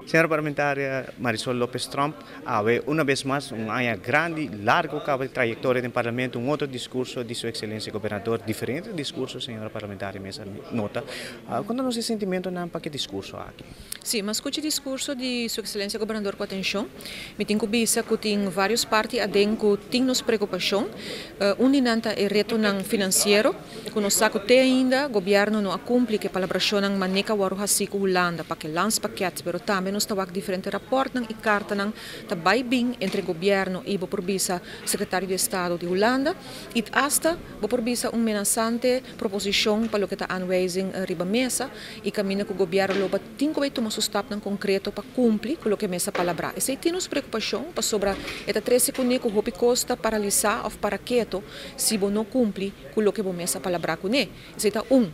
Señora Parlamentaria Marisol Lopez Tromp, awe una bes mas un aña grandi, largo caba di trayectoria den Parlamento, un otro discurso di Su Excelencia Gobernador, diferente discurso, señora Parlamentaria mes a nota. Conta nos e sentimentonan pa ke discurso aki. Si, m'a scucha discurso di Su Excelencia Gobernador cu atencion. Mi tin cu bisa cu tin varios parti aden cu tin nos preocupacion. Un di nan ta e retonan financiero. Ku nos sa ku te ainda gobièrnu no a kumpli ku e palabrashonnan maneka wòrdu hasí ku Hulanda pa ku e landspakket, pero tambe nos ta wak diferente rapòrtnan i kartanan ta bai bin entre gobièrnu i bo por bisa sekretario di estado di Hulanda i asta bo por bisa un menasante proposishon pa loke ta aanwijzing riba mesa i kaminda ku gobièrnu lo tin ku bai tuma su stapnan konkreto pa kumpli ku loke mes a palabrá. Esei tin nos preokupashon pasobra e ta trese kuné ku hopi kos ta paralisá òf para keto si bo no kumpli ku loke bo mes a palabrá kuné. Esei ta un.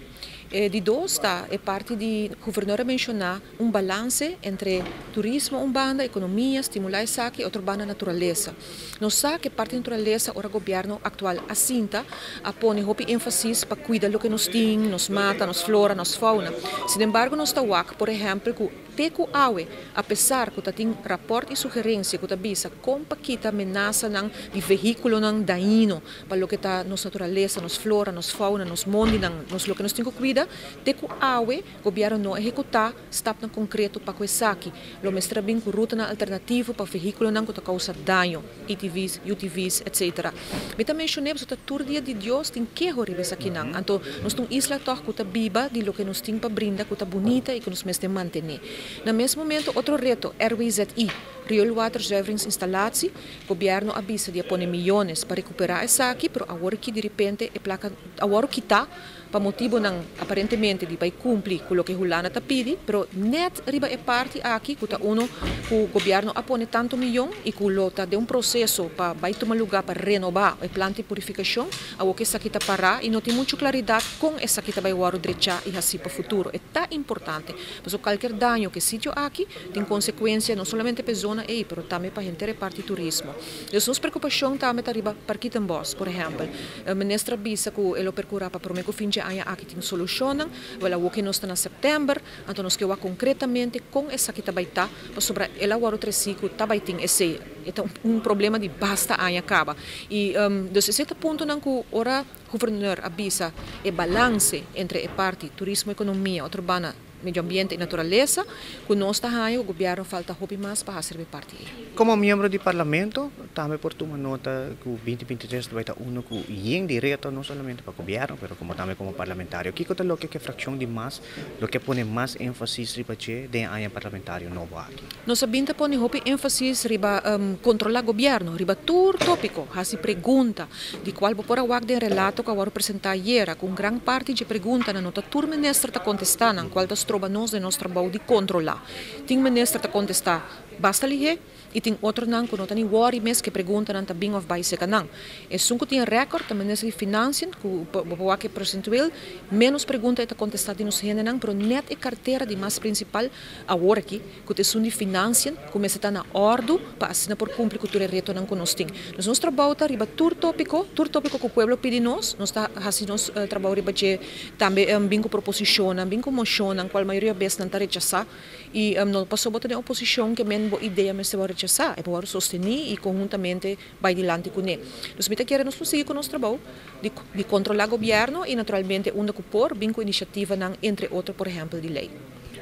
E di dos ta e parti di guvernor a menshoná un balanse entre turismo un banda, ekonomia, stimulá esaki, otro banda naturalesa. Nos sa ku e parti naturalesa ora gobièrnu aktual a sinta a pone hopi énfasis pa kuida loke nos tin, nos mata, nos flora, nos fauna. Sinembargo nos ta wak por ehèmpel ku Te ku awe, apesar ku ta tin rapòrt i sugerensia ku ta bisa kon pa kita menasanan di vehíkulonan dañino pa loke ta nos naturalesa, nos flora, nos fauna, nos mondinan, nos loke nos tin ku kuida, te ku awe gobièrnu no a ehekutá stapnan konkreto pa ku esaki. Lo mester a bin ku rutanan alternativo pa vehíkulonan ku ta kousa daño, ATV's, UTV's, etc. Mi ta menshoné pasobra ta tur dia di Dios tin keho riba esakinan. Anto nos ta un isla tòg ku ta biba di loke nos tin pa brinda ku ta bunita i ku nos mester mantené. Na mes momento otro reto, RWZI, Rioolwaterzuiveringsinstallatie, gobièrnu a bisa di a pone miyones pa rekuperá esaki, pero awor aki diripente e plaka a wòrdu kitá pa motibonan aparentemente di bai cumpli cu loke Hulanda ta pidi, pero net riba e parti aki cu ta uno cu gobierno a pone tanto miyon y cu lo ta den un proceso pa bai tuma lugar pa renoba e planta di purificacion, awor cu esaki ta para y no tin mucho claridad con esaki ta bai wordo drecha y haci pa futuro. E ta importante, pasobra cualkier daño cu e sitio aki tin consecuencia no solamente pa e zona ey, pero tambe pa henter e parti turismo. Dus nos preocupacion tambe ta riba Parkietenbos, por ehempel. E minister a bisa ku e lo perkurá pa promé ku fin dje aña aki tin solushonnan. Wèl awor ke nos ta na sèptèmber, anto nos ke wak konkretamente kon esaki ta bai ta, pasobra el a wòrdu tresí ku ta bai tin esei. E ta un problema di basta aña kaba. I dus esei ta puntonan ku ora guvernor a bisa e balanse entre e parti turismo, ekonomia, otro banda Medio ambiente y naturalesa, cu nos ta haña cu gobierno falta hopi mas pa haci riba e parti ey. Como miembro di Parlamento, tambe por tuma nota cu 2023 ta bay ta uno cu yen di reto no solamente pa gobierno, pero como tambe como parlamentario. Kico ta loke cu e fraccion di mas lo ke pone mas enfasis riba dje den e aña parlamentario nobo aki? Nos a bin ta pone hopi enfasis riba controla gobierno, riba tur topico, haci pregunta, di cual bo por a wak den relato cu a worde presenta ayera, cu un gran parti dje preguntanan no ta tur minister ta contesta nan, cual ta stroba nos den nos trabou di controla. Tin minister ta contesta basta lihe y tin otronan cu no ta ni worry mes cu e preguntanan ta bin of bay seca nan. Esun cu tin record ta minister di Financiën, cu bo por wak e procentueel menos pregunta e ta contesta di nos hendenan, pero net e cartera di mas principal awor aki, ku ta esun di financiën ku mester ta na òrdu pa asina por kumpli ku tur e retonan ku nos tin. Dus nos trabou ta riba tur tópiko, tur tópiko ku pueblo pidi nos, nos ta hasi nos trabou riba dje. Tambe bin ku proposishonnan, bin ku moshonnan kual mayoria bes nan ta rechasá i no pasobra bo ta den oposishon ke men bo idea mester wòrdu rechasá, e por wòrdu sostení i konhuntamente bai dilanti kuné. Dus mi ta kere nos por sigui ku nos trabou di kontrolá gobièrnu i naturalmente unda ku por bin ku inisiativanan entre otro por ehèmpel di lei.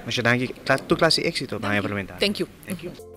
Masha danki. Tur clase di exito pa aña parlamentario. Thank you. Thank you.